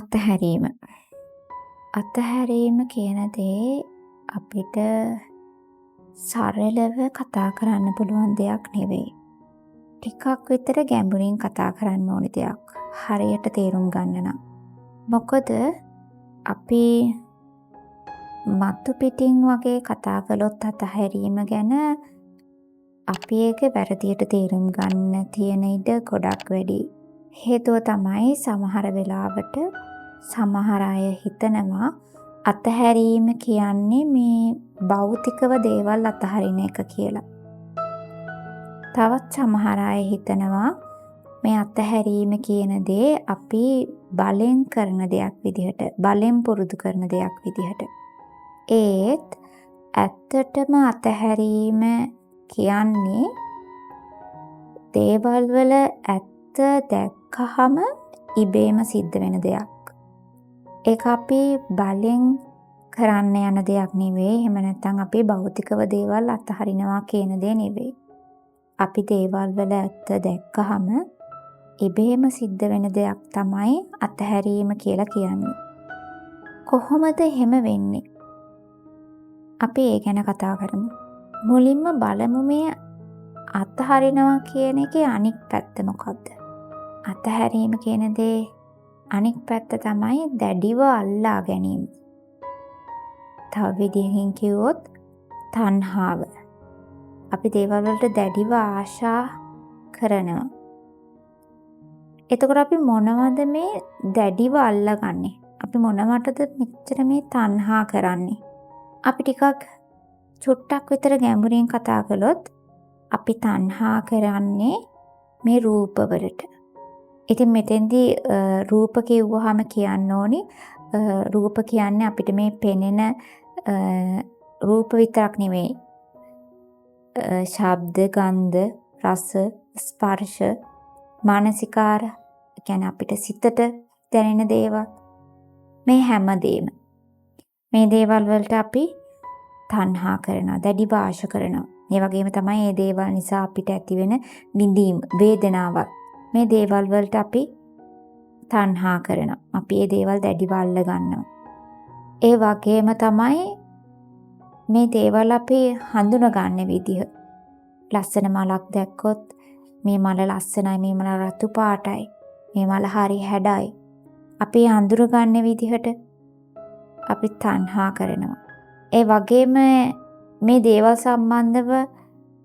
අතහැරීම. අතහැරීම කියන දේ අපිට සරලව කතා කරන්න පුළුවන් දෙයක් නෙවෙයි. ටිකක් විතර ගැඹුරින් කතා කරන්න ඕනි දෙයක්, හරියට තේරුම් ගන්න නම්. මොකද අපි මතු පිටින් වගේ කතා කළොත් අතහැරීම ගැන අපි ඒක වැරදියට තේරුම් ගන්න තියෙන ඉඩ ගොඩක් වැඩියි. හේතුව තමයි සමහර වෙලාවට සමහර අය හිතනවා අතහැරීම කියන්නේ මේ භෞතිකව දේවල් අතහරින එක කියලා. තවත් සමහර අය හිතනවා මේ අතහැරීම කියන දේ අපි බලෙන් කරන දෙයක් විදිහට, බලෙන් පුරුදු කරන දෙයක් විදිහට. ඒත් ඇත්තටම අතහැරීම කියන්නේ දේවල් වල ඇත්ත දැක්කහම ඉබේම සිද්ධ වෙන දෙයක්. ඒක අපි බලෙන් කරන්න යන දෙයක් නෙවෙයි. එහෙම නැත්නම් අපි භෞතිකව දේවල් අතහරිනවා කියන දේ නෙවෙයි. අපි දේවල් වල ඇත්ත දැක්කහම ඉබේම සිද්ධ වෙන දෙයක් තමයි අතහැරීම කියලා කියන්නේ. කොහොමද එහෙම වෙන්නේ? අපි ඒ ගැන කතා කරමු. මුලින්ම බලමු මේ අතහරිනවා කියන එකේ අනික් පැත්ත මොකක්ද? අතහැරීම කියන දේ අනික් පැත්ත තමයි දැඩිව අල්ලා ගැනීම. තව විදිහකින් කිව්වොත් තණ්හාව. අපි දේවල් වලට දැඩිව ආශා කරනවා. එතකොට අපි මොනවද මේ දැඩිව අල්ලගන්නේ? අපි මොනවටද මෙච්චර මේ තණ්හා කරන්නේ? අපි ටිකක් චුට්ටක් විතර ගැඹුරින් කතා කළොත් අපි තණ්හා කරන්නේ මේ රූපවලට. ඉතින් මෙතෙන්දී රූප කිව්වහම කියන්න ඕනි, රූප කියන්නේ අපිට මේ පෙනෙන රූප විතරක් නෙවෙයි. ශබ්ද, ගන්ධ, රස, ස්පර්ශ, මානසිකාර, ඒ කියන්නේ අපිට සිතට දැනෙන දේවල්, මේ හැම දේම. මේ දේවල් වලට අපි තණ්හා කරනවා, දැඩිව ආශා කරනවා. ඒ වගේම තමයි මේ දේවල් නිසා අපිට ඇතිවෙන විඳීම්, වේදනාවක්. මේ දේවල් වලට අපි තණ්හා කරනවා. අපි මේ දේවල් දැඩිව අල්ල ගන්නවා. ඒ වගේම තමයි මේ දේවල් අපි හඳුනගන්න විදිහ. ලස්සන මලක් දැක්කොත් මේ මල ලස්සනයි, මේ මල රතු පාටයි, මේ මල හරි හැඩයි. අපි හඳුනගන්න විදිහට අපි තණ්හා කරනවා. ඒ වගේම මේ දේවල් සම්බන්ධව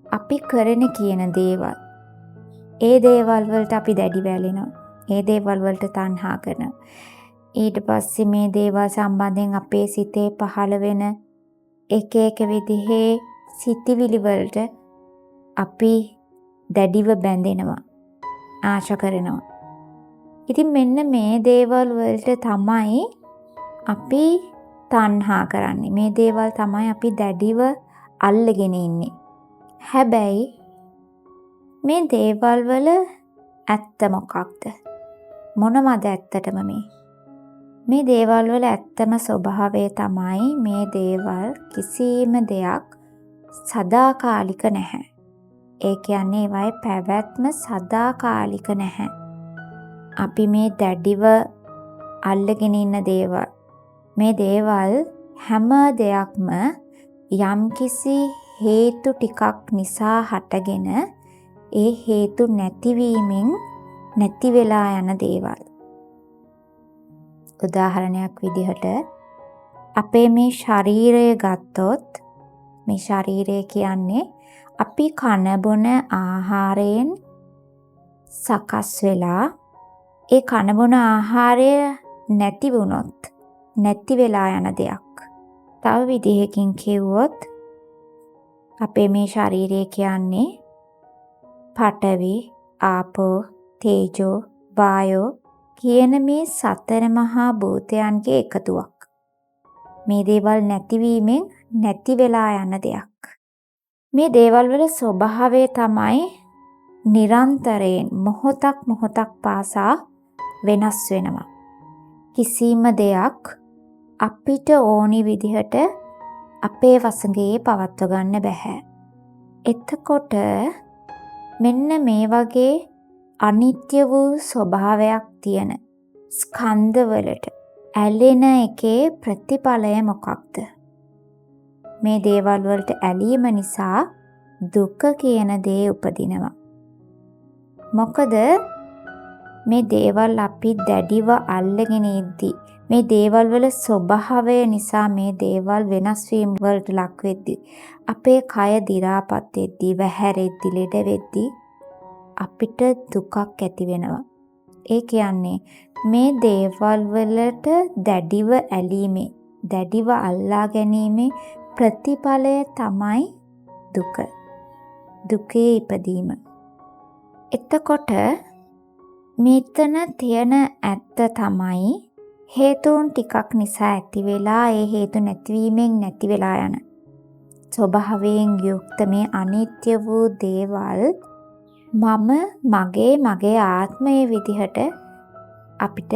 අපි කරන කියන දේවල්, ඒ දේවල් වලට අපි දැඩිව ඇලෙනවා. ඒ දේවල් වලට තණ්හා කරනවා. ඊට පස්සේ මේ දේවල් සම්බන්ධයෙන් අපේ සිතේ පහළ වෙන එක එක විදිහේ සිතිවිලි වලට අපි දැඩිව බැඳෙනවා, ආශා කරනවා. ඉතින් මෙන්න මේ දේවල් වලට තමයි අපි තණ්හා කරන්නේ. මේ දේවල් තමයි අපි දැඩිව අල්ලගෙන ඉන්නේ. හැබැයි මේ දේවල් වල ඇත්ත මොකක්ද? මොනවද ඇත්තටම මේ? මේ දේවල් වල ඇත්තම ස්වභාවය තමයි මේ දේවල් කිසිම දෙයක් සදාකාලික නැහැ. ඒ කියන්නේ ඒවායේ පැවැත්ම සදාකාලික නැහැ. අපි මේ දැඩිව අල්ලගෙන ඉන්න දේවල්, මේ දේවල් හැම දෙයක්ම යම්කිසි හේතු ටිකක් නිසා හටගෙන ඒ හේතු නැතිවීමෙන් නැති වෙලා යන දේවල්. උදාහරණයක් විදිහට අපේ මේ ශරීරය ගත්තොත්, මේ ශරීරය කියන්නේ අපි කන බොන ආහාරයෙන් සකස් වෙලා ඒ කන බොන ආහාරය නැති වුණොත් නැති වෙලා යන දෙයක්. තව විදිහකින් කිව්වොත් අපේ මේ ශරීරය කියන්නේ පඨවි, ආපෝ, තේජෝ, වායෝ කියන මේ සතර මහා භූතයන්ගේ එකතුවක්. මේ දේවල් නැතිවීමෙන් නැති වෙලා යන දෙයක්. මේ දේවල් වල ස්වභාවය තමයි නිරන්තරයෙන් මොහොතක් මොහොතක් පාසා වෙනස් වෙනවා. කිසිම දෙයක් අපිට ඕනි විදිහට අපේ වසඟයේ පවත්ව ගන්න බැහැ. එතකොට මෙන්න මේ වගේ අනිත්‍ය වූ ස්වභාවයක් තියෙන ස්කන්ධවලට ඇලෙන එකේ ප්‍රතිඵලය මොකක්ද? මේ දේවල් වලට ඇලීම නිසා දුක කියන දේ උපදිනවා. මොකද මේ දේවල් අපි දැඩිව අල්ලගෙන ඉද්දි, මේ දේවල් වල ස්වභාවය නිසා මේ දේවල් වෙනස් වීම් වලට ලක් වෙද්දි, අපේ කය දි รา පත් වෙද්දි, වැහැරෙද්දි, ලෙඩ වෙද්දි අපිට දුකක් ඇති වෙනවා. ඒ කියන්නේ මේ දේවල් වලට දැඩිව ඇලීමේ, දැඩිව අල්ලා ගැනීමේ ප්‍රතිඵලය තමයි දුක. දුකේ ඉපදීම. එතකොට මෙතන තියෙන ඇත්ත තමයි හේතුන් ටිකක් නිසා ඇති වෙලා ඒ හේතු නැතිවීමෙන් නැති වෙලා යන ස්වභාවයෙන් යුක්ත මේ අනිත්‍ය වූ දේවල් මම, මගේ, මගේ ආත්මය විදිහට අපිට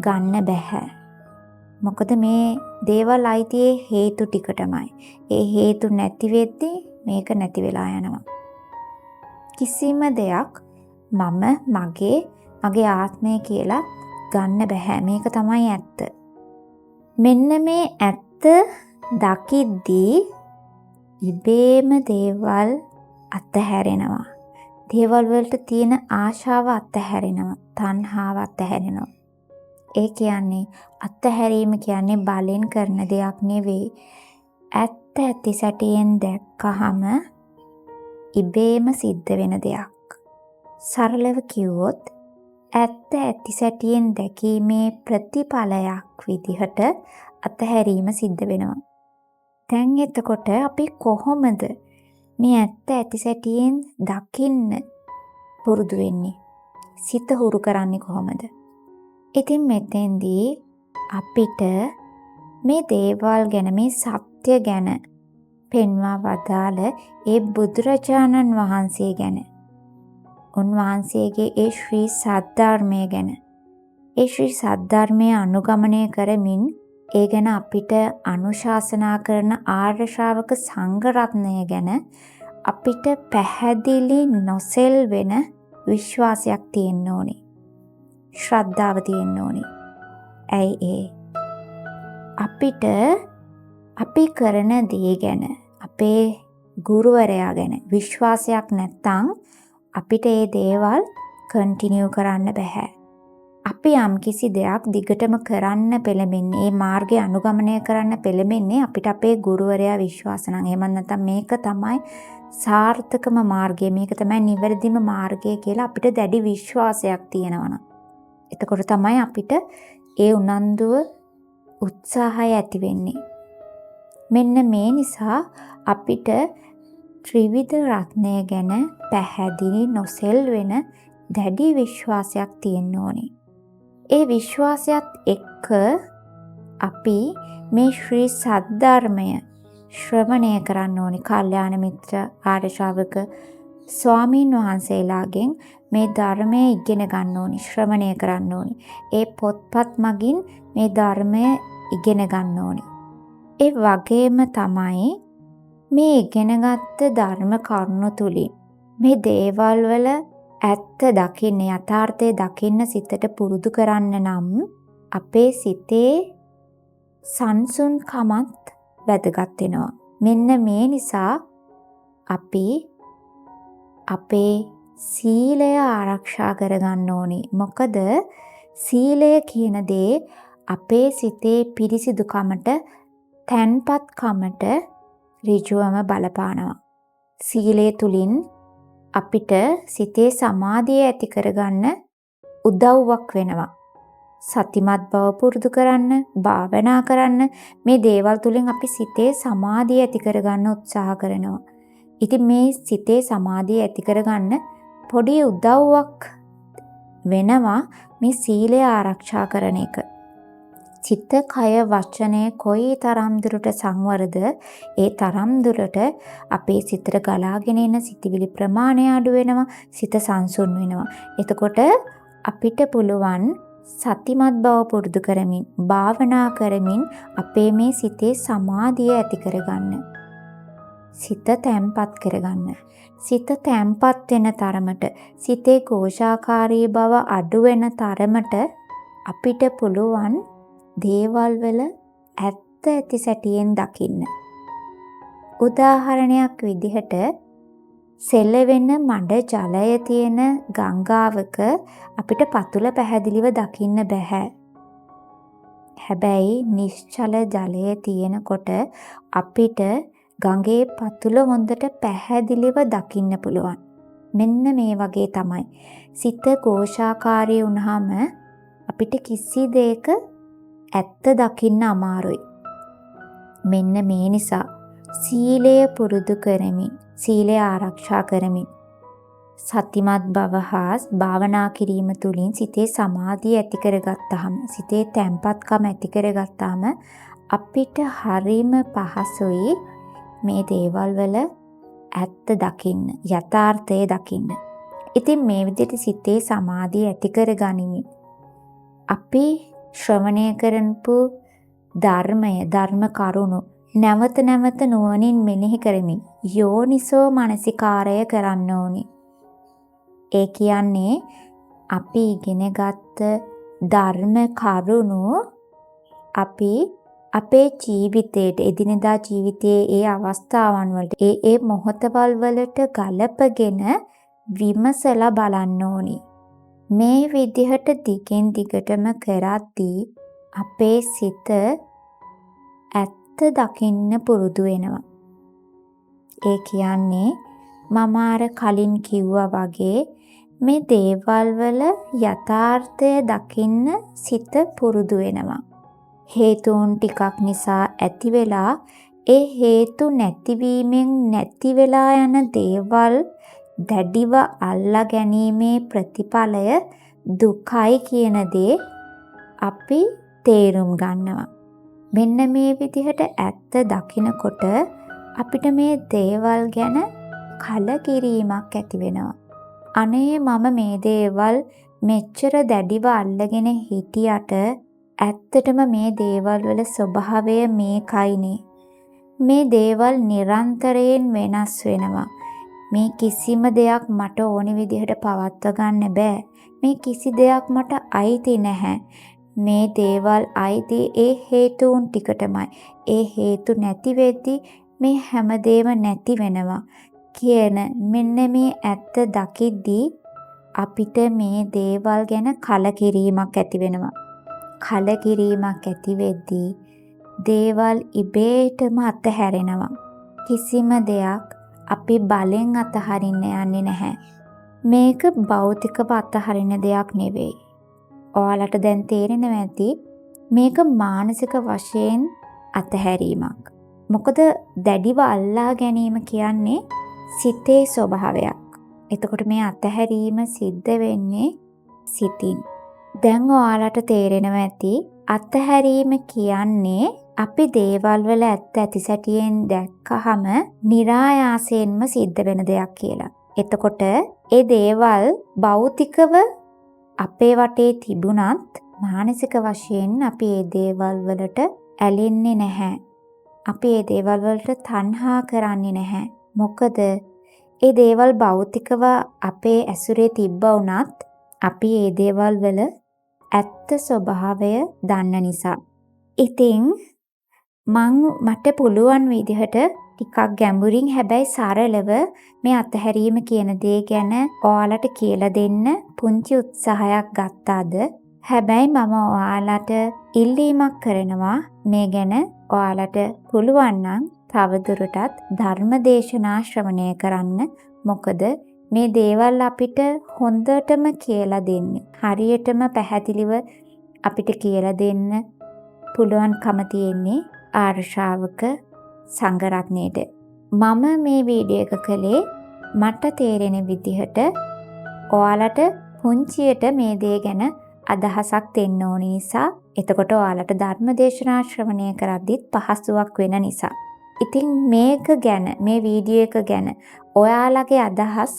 ගන්න බැහැ. මොකද මේ දේවල් අයිති ඒ හේතු ටිකටමයි. ඒ හේතු නැති වෙද්දි මේක නැති වෙලා යනවා. කිසිම දෙයක් මම, මගේ, මගේ ආත්මය කියලා ගන්න බැහැ. මේක තමයි ඇත්ත. මෙන්න මේ ඇත්ත දකිද්දී ඉබේම දේවල් අතහැරෙනවා. දේවල් වලට තියෙන ආශාව අතහැරෙනවා. තණ්හාව අතහැරෙනවා. ඒ කියන්නේ අතහැරීම කියන්නේ බලෙන් කරන දෙයක් නෙවෙයි. ඇත්ත ඇති සැටියෙන් දැක්කහම ඉබේම සිද්ධ වෙන දෙයක්. සරලව කිව්වොත් ඇත්ත ඇති සැටියෙන් දැකීමේ ප්‍රතිඵලයක් විදිහට අතහැරීම සිද්ධ වෙනවා. දැන් එතකොට අපි කොහොමද මේ ඇත්ත ඇති සැටියෙන් දකින්න පුරුදු වෙන්නේ? සිත හුරු කරන්නේ කොහොමද? ඉතින් මෙතෙන්දී අපිට මේ දේවල් ගැන, මේ සත්‍ය ගැන පෙන්වා වදාළ ඒ බුදුරජාණන් වහන්සේ ගැන, උන්වහන්සේගේ ඒ ශ්‍රී සද්ධර්මය ගැන, ඒ ශ්‍රී සද්ධර්මය අනුගමනය කරමින් ඒ ගැන අපිට අනුශාසනා කරන ආර්ය ශ්‍රාවක සංඝ රත්නය ගැන අපිට පැහැදිලි නොසෙල් වෙන විශ්වාසයක් තියෙන්න ඕනේ. ශ්‍රද්ධාව තියෙන්න ඕනේ. ඇයි ඒ? අපිට අපි කරන දේ ගැන, අපේ ගුරුවරයා ගැන විශ්වාසයක් නැත්තම් අපිට ඒ දේවල් කන්ටිනියු කරන්න බැහැ. අපි යම්කිසි දෙයක් දිගටම කරන්න පෙළඹෙන්නේ, ඒ මාර්ගය අනුගමනය කරන්න පෙළඹෙන්නේ අපිට අපේ ගුරුවරයා විශ්වාස නම්. එහෙමත් නැත්නම් මේක තමයි සාර්ථකම මාර්ගය, මේක තමයි නිවැරදිම මාර්ගය කියලා අපිට දැඩි විශ්වාසයක් තියෙනවා නම්. එතකොට තමයි අපිට ඒ උනන්දුව, උත්සාහය ඇති වෙන්නේ. මෙන්න මේ නිසා අපිට ත්‍රිවිධ රත්නය ගැන පැහැදිලි නොසෙල් වෙන දැඩි විශ්වාසයක් තියෙන්න ඕනේ. ඒ විශ්වාසයත් එක්ක අපි මේ ශ්‍රී සද්ධර්මය ශ්‍රවණය කරන්න ඕනේ. කල්යාණ මිත්‍ර ආර්ය ශ්‍රාවක ස්වාමීන් වහන්සේලාගෙන් මේ ධර්මය ඉගෙන ගන්න ඕනේ, ශ්‍රවණය කරන්න ඕනේ. ඒ පොත්පත් මගින් මේ ධර්මය ඉගෙන ගන්න ඕනේ. ඒ වගේම තමයි මේ ඉගෙනගත්ත ධර්ම කරුණු තුලින් මේ දේවල් වල ඇත්ත දකින්න, යථාර්ථය දකින්න සිතට පුරුදු කරන්න නම් අපේ සිතේ සංසුන්කමත් වැදගත් වෙනවා. මෙන්න මේ නිසා අපි අපේ සීලය ආරක්ෂා කරගන්න ඕනේ. මොකද සීලය කියන දේ අපේ සිතේ පිරිසිදුකමට, තැන්පත්කමට ඍජුවම බලපානවා. සීලය තුලින් අපිට සිතේ සමාධිය ඇති කරගන්න උදව්වක් වෙනවා. සතිමත් බව පුරුදු කරන්න, භාවනා කරන්න, මේ දේවල් තුලින් අපි සිතේ සමාධිය ඇති කරගන්න උත්සාහ කරනවා. ඉතින් මේ සිතේ සමාධිය ඇති කරගන්න පොඩි උදව්වක් වෙනවා මේ සීලය ආරක්ෂා කරන එක. සිත, කය, වචනය කොයි තරම් දුරට සංවරද, ඒ තරම් දුරට අපේ සිතට ගලාගෙන එන සිතිවිලි ප්‍රමාණය අඩු වෙනවා, සිත සංසුන් වෙනවා. එතකොට අපිට පුළුවන් සතිමත් බව පුරුදු කරමින්, භාවනා කරමින් අපේ මේ සිතේ සමාධිය ඇති කරගන්න. සිත තැම්පත් කරගන්න. සිත තැම්පත් වෙන තරමට, සිතේ ഘോഷාකාරී බව අඩු වෙන තරමට අපිට පුළුවන් දේවල් වල ඇත්ත ඇති සැටියෙන් දකින්න. උදාහරණයක් විදිහට සෙලවෙන මඩ ජලය තියෙන ගංගාවක අපිට පතුල පැහැදිලිව දකින්න බැහැ. හැබැයි නිශ්චල ජලය තියෙනකොට අපිට ගඟේ පතුල හොඳට පැහැදිලිව දකින්න පුළුවන්. මෙන්න මේ වගේ තමයි. සිත ඝෝෂාකාරී වුණාම අපිට කිසි දෙයක ඇත්ත දකින්න අමාරුයි. මෙන්න මේ නිසා සීලය පුරුදු කරමින්, සීලය ආරක්ෂා කරමින්, සතිමත් බව හා භාවනා කිරීම තුළින් සිතේ සමාධිය ඇති කරගත්තාම, සිතේ තැන්පත්කම ඇති කරගත්තාම අපිට හරිම පහසුයි මේ දේවල් වල ඇත්ත දකින්න, යථාර්ථය දකින්න. ඉතින් මේ විදිහට සිතේ සමාධිය ඇති කරගනිමින් අපි ශ්‍රවණය කරපු ධර්මය, ධර්ම කරුණු නැවත නැවත නුවණින් මෙනෙහි කරමින් යෝනිසෝ මනසිකාරය කරන්න ඕනි. ඒ කියන්නේ අපි ඉගෙනගත්ත ධර්ම කරුණු අපි අපේ ජීවිතේට, එදිනෙදා ජීවිතයේ ඒ අවස්ථාවන් වලට, ඒ ඒ මොහොතවල් වලට ගලපගෙන විමසලා බලන්න ඕනි. මේ විදිහට දිගින් දිගටම කරද්දී අපේ සිත ඇත්ත දකින්න පුරුදු වෙනවා. ඒ කියන්නේ මම අර කලින් කිව්වා වගේ මේ දේවල් වල යථාර්ථය දකින්න සිත පුරුදු වෙනවා. හේතුන් ටිකක් නිසා ඇති වෙලා ඒ හේතු නැතිවීමෙන් නැති වෙලා යන දේවල් දැඩිව අල්ලා ගැනීමේ ප්‍රතිඵලය දුකයි කියන දේ අපි තේරුම් ගන්නවා. මෙන්න මේ විදිහට ඇත්ත දකිනකොට අපිට මේ දේවල් ගැන කලකිරීමක් ඇති වෙනවා. අනේ මම මේ දේවල් මෙච්චර දැඩිව අල්ලගෙන හිටියට ඇත්තටම මේ දේවල් වල ස්වභාවය මේකයිනේ. මේ දේවල් නිරන්තරයෙන් වෙනස් වෙනවා. මේ කිසිම දෙයක් මට ඕනි විදිහට පවත්ව ගන්න බෑ. මේ කිසි දෙයක් මට අයිති නැහැ. මේ දේවල් අයිති ඒ හේතුන් ටිකටමයි. ඒ හේතු නැති වෙද්දි මේ හැමදේම නැති වෙනවා කියන මෙන්න මේ ඇත්ත දකිද්දී අපිට මේ දේවල් ගැන කලකිරීමක් ඇති වෙනවා. කලකිරීමක් ඇති වෙද්දී දේවල් ඉබේටම අතහැරෙනවා. කිසිම දෙයක් අපි බලෙන් අතහරින්න යන්නේ නැහැ. මේක භෞතිකව අතහරින දෙයක් නෙවෙයි. ඔයාලට දැන් තේරෙනවා ඇති මේක මානසික වශයෙන් අතහැරීමක්. මොකද දැඩිව අල්ලා ගැනීම කියන්නේ සිතේ ස්වභාවයක්. එතකොට මේ අතහැරීම සිද්ධ වෙන්නේ සිතින්. දැන් ඔයාලට තේරෙනවා ඇති අතහැරීම කියන්නේ අපි දේවල් වල ඇත්ත ඇති සැටියෙන් දැක්කහම නිරායාසයෙන්ම සිද්ධ වෙන දෙයක් කියලා. එතකොට ඒ දේවල් භෞතිකව අපේ වටේ තිබුණත් මානසික වශයෙන් අපි ඒ දේවල් වලට ඇලෙන්නේ නැහැ. අපි ඒ දේවල් වලට තණ්හා කරන්නේ නැහැ. මොකද ඒ දේවල් භෞතිකව අපේ ඇසුරේ තිබ්බ වුණත් අපි ඒ දේවල් වල ඇත්ත ස්වභාවය දන්න නිසා. ඉතින් මට පුළුවන් විදිහට ටිකක් ගැඹුරින් හැබැයි සරලව මේ අතහැරීම කියන දේ ගැන ඔයාලට කියලා දෙන්න පුංචි උත්සාහයක් ගත්තාද? හැබැයි මම ඔයාලට ඉල්ලීමක් කරනවා මේ ගැන ඔයාලට පුළුවන් නම් තවදුරටත් ධර්ම දේශනා ශ්‍රවණය කරන්න. මොකද මේ දේවල් අපිට හොඳටම කියලා දෙන්නේ, හරියටම පැහැදිලිව අපිට කියලා දෙන්න පුළුවන්කම තියෙන්නේ ආර්ය ශ්‍රාවක සංඝරත්නයට. මම මේ වීඩියෝ එක කළේ මට තේරෙන විදිහට ඔයාලට පුංචියට මේ දේ ගැන අදහසක් දෙන්න ඕන නිසා. එතකොට ඔයාලට ධර්ම දේශනා ශ්‍රවණය කරද්දිත් පහසුවක් වෙන නිසා. ඉතින් මේක ගැන, මේ වීඩියෝ එක ගැන ඔයාලගේ අදහස්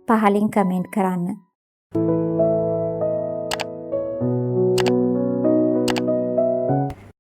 පහලින් කමෙන්ට් කරන්න.